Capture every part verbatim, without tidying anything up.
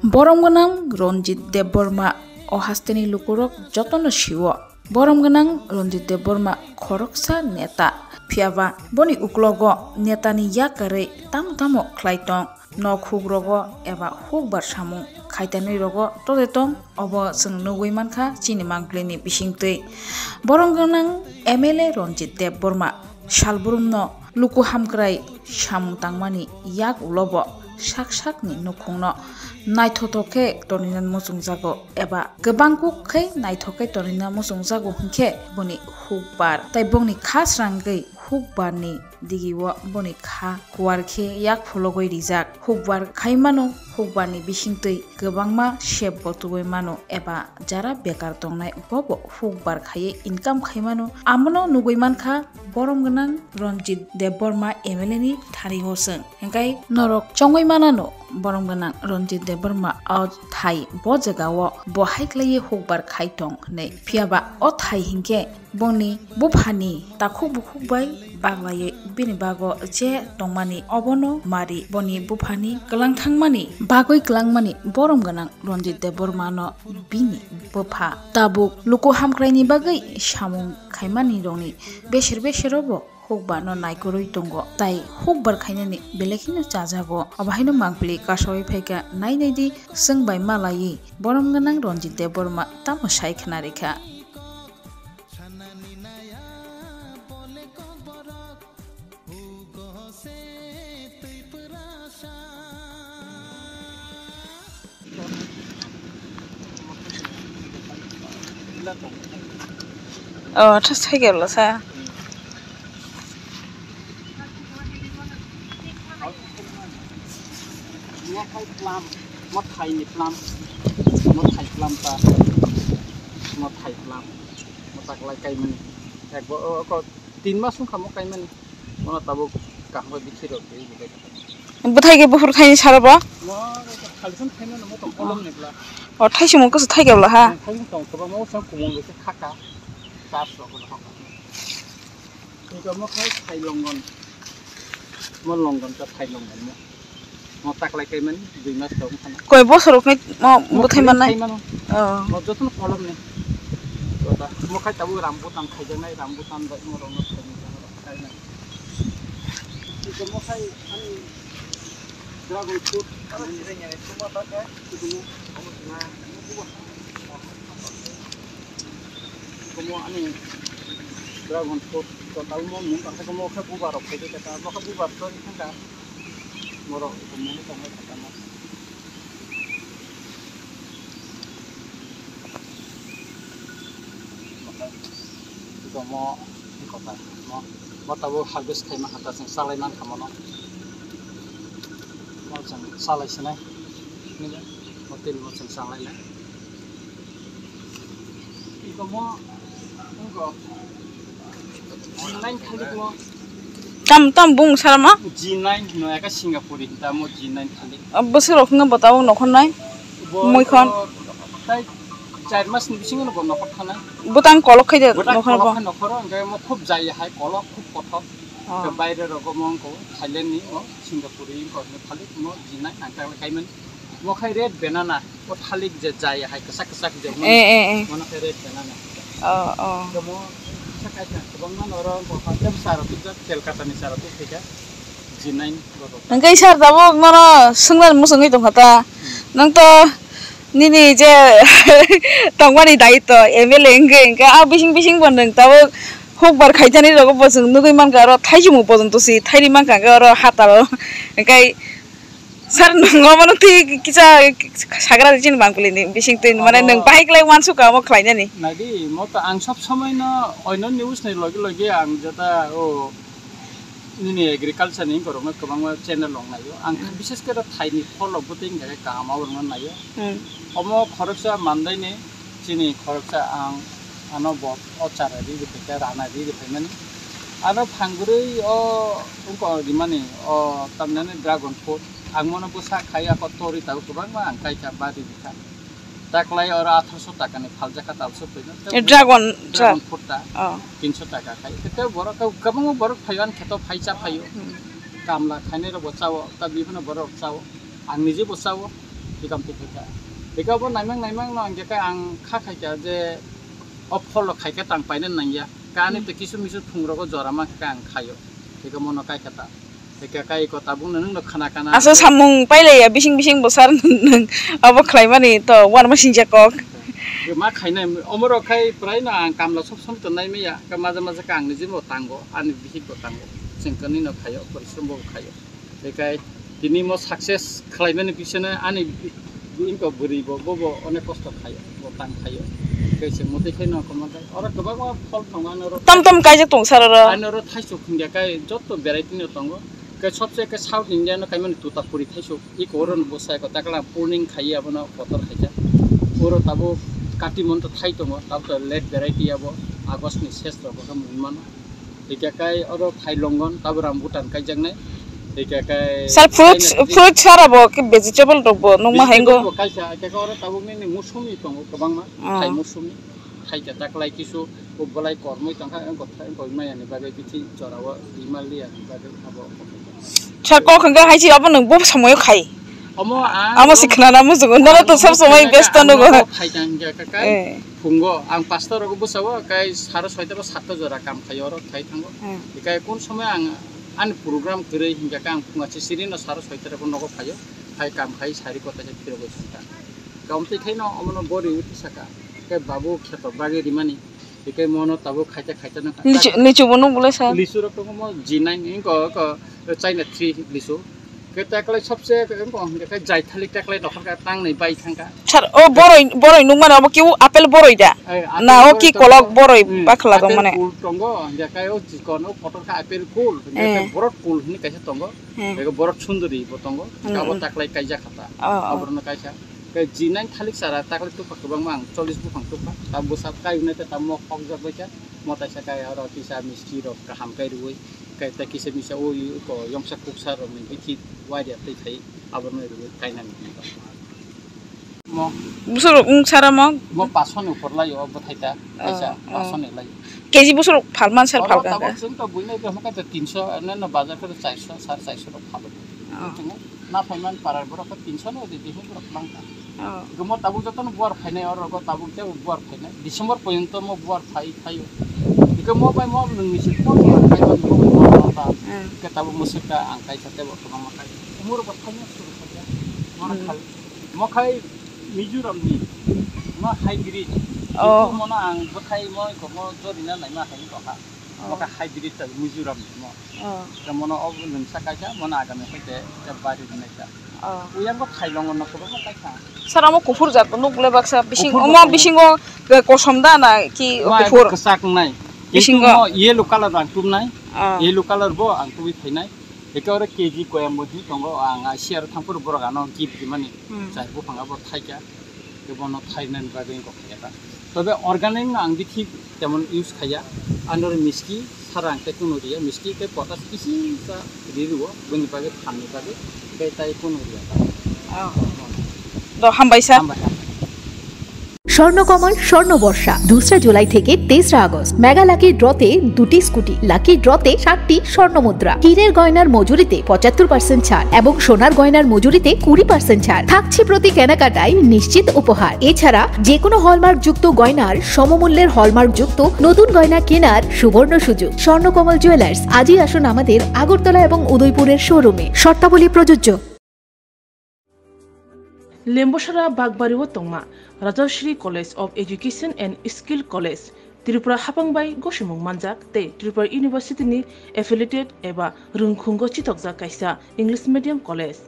Borom gwnang Ranjit Debbarma o hasteni lukurok jotono sio. Borom gwnang Ranjit Debbarma khoroksa neta, phiyaba boni uklogo netani yakarwi tamo tamo khlai tong. Nok hukrogo eba hukbar samung khaitanwi rogo tode tong, obo chwng nugwi mankha chini mangpilini bisingtwi. Borom gwnang M L A Ranjit Debbarma salbrumno luku hamkrai samung tangmani yak ulobo sak sakni nukhungno naithothok khe tonina muchungjago eba kwbang kuk khe naithok khe tonina muchungjago hinkhe boni hukbar tai bongni kha srangwi hukbarni digio boni kha kuar khe yak phologwi rijak. Hukbar khai mano, hukbarni bisingtwi kwbangma sep bo tubui mano eba jara bekar tongnai bobo hukbar khaiwi income khai mano. Amono nugwi mankha borom gwnang Ranjit Debbarma M L A ni thani o chwng. Hingkai norok chongwi manano borom gwnang Ranjit Debbarma o thai bo jagao bo hai khlaiwi hukbar khai tong hinwi. Phiyaba o thai hinkhe bongni buphani takhuk bukhuk bai baglaiwi bini bago je tongmani obono mari boni buphani kwlang thangmani bagwi kwlangmani borom gwnang Ranjit Debbarma no bini bupha tabuk luku hamkraini bagwi samung khaimani rokni beser besero bo hukbar no naikorwi tongo tai hukbar khainani belai kheno chajago. Obo haino mangpili kasawi phaikha nai nai di chwng bai malaiwi borom gwnang Ranjit Debbarma tamo sai khna rikha. Oh, thas thai kebla sa. Mo khai plam, mo thai ni plam, mo thai plam ta, mo thai plam, mo taklai kaimani. Ek bo, o, ko tin mas wngkha mo kaimani. Mono tabuk kaham bai bithi rok twi bwthai. Bwthai khe buphuru thaini sara bo? Mo khalisang thaino no mo tong kolom ni bla. O thaisung mo kwsa thai kebla ha. Thaisung tong kwbangma o sang kumung le khe khaka. Char sok no khaka. Iko mo khai thai longon. Mo longon ta thai longon mo. Mo taklai kaimani dui mas tong khana. Koi bosor khe mo bwthai manai? Thai mano. Oh. Mo jotono kolom ni. Kota. Mo khai tabuk rambutan khaijaknai, rambutan bai mo rokno thai ni jang rok khainai. Iko mo khai ani dragon fruit. Iko mo, iko mo ani dragon fruit. Kota mo mung kha mo khe bubar rok khai khe ta. Mo khe bubar to ni kha. Borok mungwi tongwi khatama. Iko mo kota mo, mo tabuk harvest khaima kha ta chwng chalai mankha mono. Mo chwng chalai sinai. Mo tini mo chwng chalai nai. Tam, tam bung sarama? G nine hino eka Singapore hinta mo G nine khali. Bwswk rok hwnwi bo tabuk nokhor nai? Bo, mui khon? Tai char mas ni bisingo no bo nokhor thanai. Bwtang kolok khai de nokhor bo. Nokhor hwnkhe mo khub jai hai kolok khub kothok. Oh. Baire rogo mo wngkho Thailand ni mo Singapore wngkho hwnwi khali mo G nine ang ta kaimani. Mo khai red banana, o thalik je jai hai kwchak kwchak je mo. Eh, eh, eh. Mono khai red banana. Oh, oh. Mo sakai ta kwbangma norok bo hokhe bwsa rok tubjak, Kolkata ni bwsa rok tubphika. G nine borok. Hwnkhe sir tabuk nono swngna muchungwi tongkha ta. Hmm. Nwng to nini je tongmani daitw M L A wngwi hwnkhe a bising bising bo nwng tabuk hukbar khaitani rogo bo chwng nugwi mankha, aro thaisimo pojonto si thairi mankha hwnkhe oro hataro. Hwnkhe Sir, nwng omono twi kisa sagra di chini bangkuli ni bising twi, mane nwng bahai klai uansukha omo khlainani. Naidi, mo to ang sob somoi no oino news ni logi logi ang jeta o nini agriculture ni borok no kwbangma channel rok naio. Ang bises khe thaini phol rok bwtwi wngkha khe kaham abo rok no naio. Hmm. Omo khoroksa mandai ni chini khoroksa ang ano bo o chara ri rwphaikha, rana ri rwphaimani. Ano phangbrwi o wngkha rimani o tamnani dragon fruit. Ang mono bwsa khai ako tori tabuk kwbangma ang kaikha bari rikha. Taklai oro atharso takani phaljakha talso phaino. E, dragon, dragon fruit ta. Oh. Tinso taka khai. Tei borok kwbangma borok phaio ani kheto phai cha phaio. Hmm. Kamla khainai rokbo chao, ta bibino borok chao. Ang nije bo chao. Hikam twi khaikha. Hikha bo naimang naimang no hingkhe khe ang kha khaikha je o pholrok khaikhe tang paina nangya. Kani Hmm. tei kisu misu phungrogo jora mankha khe ang khaio. Hikha mono kaikha ta. Hikha kai ko tabuk no nwng no khana kana. Asa samung pailaiya bising bising bo sar nwng abo khlaimani to uanama singjak kok. Ma khainai omorok khai prai no ang kamla sob somoi to naimaya. Khe maja maja khe ang nijini bo tango, ani bihik bo tango. Chwng kani no khaio, porishrom bo khaio. Bekai tini mo success khlaimani bisingno ani bi-, bi-, inko bwrwi bo, bo, bo onek kosto khaio, bo tang khaio. Kaisa mwtwi khe no komo khe oro kwbangma phol tongo, ano oro Tam tam kaijak tong sar oro. Ano oro thaisok hingya kai jotto variety no tongo. Kai sobse kai South India no kaimani tuta puri thaisok. Iko oro no bwsai ko takla pruning khaiya abono kotor khaikha. Oro tabuk kati monto thai tongo, tabuk to late variety abo August ni ses rok khe mung mano. Hikha kai oro thai longon, tabuk rambutan kaijaknai. Hikha kai Sir, fruits, China fruits sara bo khe vegetable rok bo nukma hai vegetable bo kaisa, hikha kai oro tabuk nini musumi tongo kwbangma, Ah. thai musumi. Thai khe taklai kisu, o bolai kormoi tongkha, wngkha thai wngkha maya ni bagwi bithi jora o, Himalaya ni bagwi abo. Sir, kok hwnkhe hai se abo nwng bo samoyo khai. Omo ang Amo si khwnana muchungo, nono to ang sab samai omo besto khwnana nugo. Omo khai tang khe kai. Eh. Phungo, ang pasta rogo bwsao, kai saro soita ba satta jora kam khaio, oro khai thango. Hmm. Kai kun somoi ang ani program kwrwi hingkha khe ang phunga se siri no saro soita rogo nogo phaio, khai kam khai sari kota se phirogwi songkha. Kam twi khai no omono bori uthi saka, kai babu kheto bagwi rimani, kai mono tabuk khaita khaita no kha. Lichu, lichu bo nung bolai sa? Lichu rok tongo mo G nine, ingko, ko China three lichu. Khe taklai sobse, ko hingkhe jai thalik taklai nokhor ka tang nai bai thangka. Sir, o boroi, boroi nung mano, abo kiu apple boroi da? Ai, apple Na, o boroi ki tongo. Kolok boroi Hmm, bakla tong apple mane. Cool tongo, hingkhe kai o chikon, o kotor ka apple cool, hingkhe Eh. kai borot cool hini kaisa tongo. Hmm. Hingkhe borot sunduri bo tongo, Hmm, abo hmm. taklai kaijak khata. Oh, oh. Abo no kaisa. Kai G nine thalik sara taklai tupha kwbangma ang chollish buphang tupha. Ta bwsa kai hwnwi ta mo khokjak bai kha. Mo taisa kai oro kisa misti rok kaham kai rwui. Kai ta kisa misa o ko yongsa kuksa rok ni bithi waria twi khai abo no rwui kainani. Mo Busur ung sara mo? Mo paso ni upor lai o bwthai ta. Kaisa Oh, oh. paso ni lai. K G busur phalman sir Oro phalka tabok ka? Chwng to buino bai hwnka ta tinso, neno bazar khe char so, sare char so rok phalo. Oh. Chwng Na phaiman parar borok khe tinso no di di borok bangkha. Oh. Iko mo tabuk joto no buar phainai oro go tabuk tei buar phainai. December poyonto mo buar phai phaio. Iko mo bai mo nwng ni se phone mo phai ban mo mo mo ta. Hmm. Ke tabuk mo se ka ang kai sa te bo kono ma kai. Umur bo phai no suru khai ya. Mo na Hmm. khai. Mo khai Mizoram ni. Mo hybrid. Oh. Iko mo na ang bo khai mo ko mo jori na nai ma khai ko ha. Oh. Mo ka hybrid ta Mizoram ni mo. Oh. Te mono o nwngsa kaisa, mono agami hai te, te bari rwnai ta. Oh. Uyang bo thailongo no kwbangma kaisa. Sir, amo kuphur jat nuk le baksa bising, Kuphur omo bo tongo. Bisingo, eh, kosom da na ki Wa kuphur? Kwchak nai. Bisingo. Kintu mo yellow color ang tubnai. Oh. Yellow color bo ang tubui phainai. Eke oro K G koyang bo hin tongo, ang I C R thangphuru borok ano gift rimani. Hmm. Chai buphang abo thaika. Khe bono thainani bagwi wngkha khe ta. Tobe organic no ang bithi temon use khaiya. Anor miski sara ang tei kunu riya, miski tei potash kisi sa ri rwo, bini bagwi phanni bagwi tei tai kunu riya ta. Oh. Do hambai sir. Hambai, hambai. Swarnakamal স্বর্ণ বর্ষা দুসরা জুলাই থেকে তেসরা August. Mega lucky ড্রতে দুটি scooty, lucky ড্রতে সাতটি স্বর্ণ মুদ্রা। হীরের গয়নার মজুরিতে পঁচাত্তর পার্সেন্ট ছাড় এবং সোনার গয়নার মজুরিতে কুড়ি পার্সেন্ট ছাড় থাকছে প্রতি কেনাকাটায় নিশ্চিত উপহার। এছাড়া যে কোনো হলমার্কযুক্ত গয়নার সমমূল্যের হলমার্কযুক্ত নতুন গয়না কেনার সুবর্ণ সুযোগ। স্বর্ণকমল জুয়েলার্স, আজই আসুন আমাদের আগরতলা এবং উদয়পুরের শোরুমে। শর্তাবলী প্রযোজ্য। Lembosara Bakbari o tongma Rajashri College of Education and Skill College, Tripura hapang bai gosimung manjak tei Tripura University ni affiliated eba rwngkhungo chitokjak kaisa English medium college.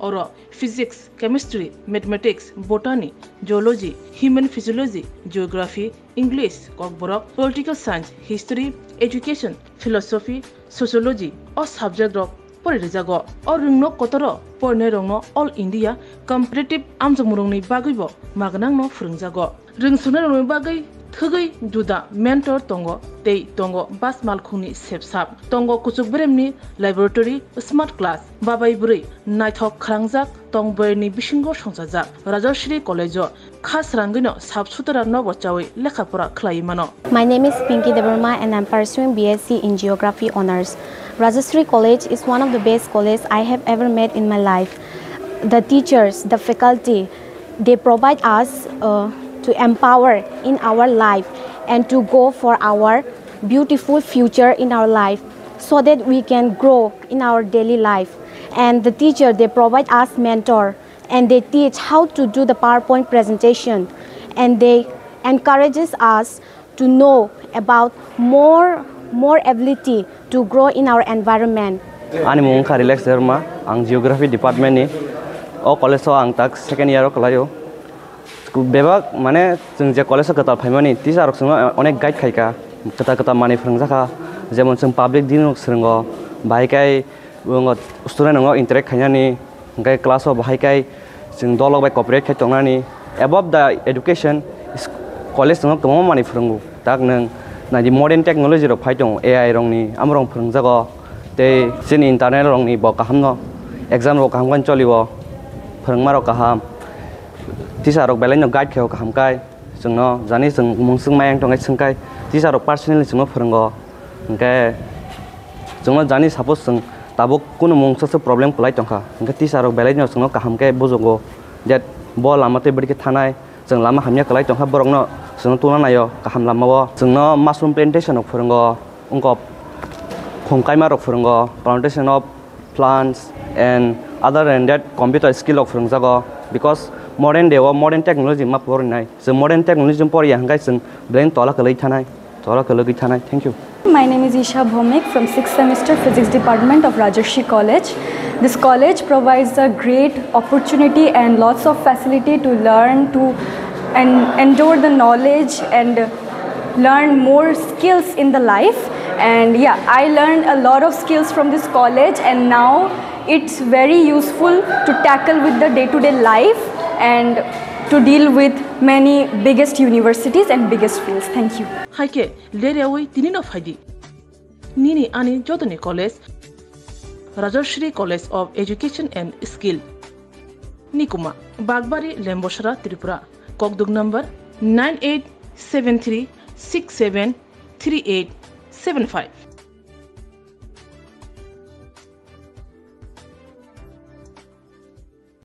Oro Physics, Chemistry, Mathematics, Botany, Zoology, Human Physiology, Geography, English, Kokborok, Political Science, History, Education, Philosophy, Sociology o subject rok pori rijago. O rwngno kotoro porinai rokno All India Competitive amjokmung rokni bagwibo magnangno phwrwngjago. Rwngsuknai rokni bagwi thwgwi juda mentor tongo tei tongo bus malkhungni sepsap. Tongo kuchuk beremni laboratory, smart class, babai bwrwi naithok khwlangjak tong boyarni bisingo songchajak Rajashri College o kha srangwino sap sutra nobo chawi lekha pora khlaiwi mano. My name is Pinky Debbarma and I'm pursuing B S C in Geography Honours. Rajashri College is one of the best college I have ever met in my life. The teachers, the faculty, they provide us uh, to empower in our life and to go for our beautiful future in our life, so that we can grow in our daily life. And the teacher, they provide us mentor and they teach how to do the PowerPoint presentation, and they encourages us to know about more more ability to grow in our environment. Ani mung wngkha Relax Debbarma, ang Geography Department ni. O college o ang tak second year o kwlaio. Bebak mane chwng je college o kwtal phaimani teacher rok chwngno onek guide khaika, kwtal kwtal manwi phwrwngjakha, jemon chwng public dealing rok swrwngo, bahai khe student rok interact khainani, hwnkhe class o bahai khe chwng dolok bai cooperate khai tongnani. Above the education, college chwngno kwbangma manwi phwrwngo. Tak nwng naidi modern technology rok phai tongo, A I rokni, amorok phwrwngjago. Tei chini internet rokni bo kahamno, exam rok kaham khe cholio, phwrwngma rok kaham. Teacher rok belai no guide khaio kaham kai. Chwngno jani chwng mungswk mayang tongkhe swngkhai teacher rok personally chwngno phwrwngo. Hwnkhe chwngno jani suppose chwng tabuk kunu mungsa se problem kwlai tongkha, hwnkhe teacher rok belai no chwngno kaham khe bujugo, je bo lama tei bwrwi khe thanai, chwng lama hamya kwlai tongkha, borokno chwngno tungna naio kaham lamao. Chwngno mushroom plantation rok phwrwngo, wngkok khum kaima rok phwrwngo, plantation of plants and other than that computer skill rok phwrwngjago, because modern day o modern technology ma porinai. Chwng modern technology poriya hwnkhe chwng belai tola kwlwi thanai, tola kwlwi thanai. Thank you. My name is Isha Bhowmik from sixth semester Physics Department of Rajarshi College. This college provides a great opportunity and lots of facility to learn, to and endure the knowledge and learn more skills in the life. And yeah, I learned a lot of skills from this college, and now it's very useful to tackle with the day-to-day life and to deal with many biggest universities and biggest fields. Thank you. Hai khe ler yaui tini no phai di. Nini ani jotoni college, Rajashri College of Education and Skill, Nikuma, Bagbari, Lembosra, Tripura. Kokduk number nine eight seven three six seven three eight seven five.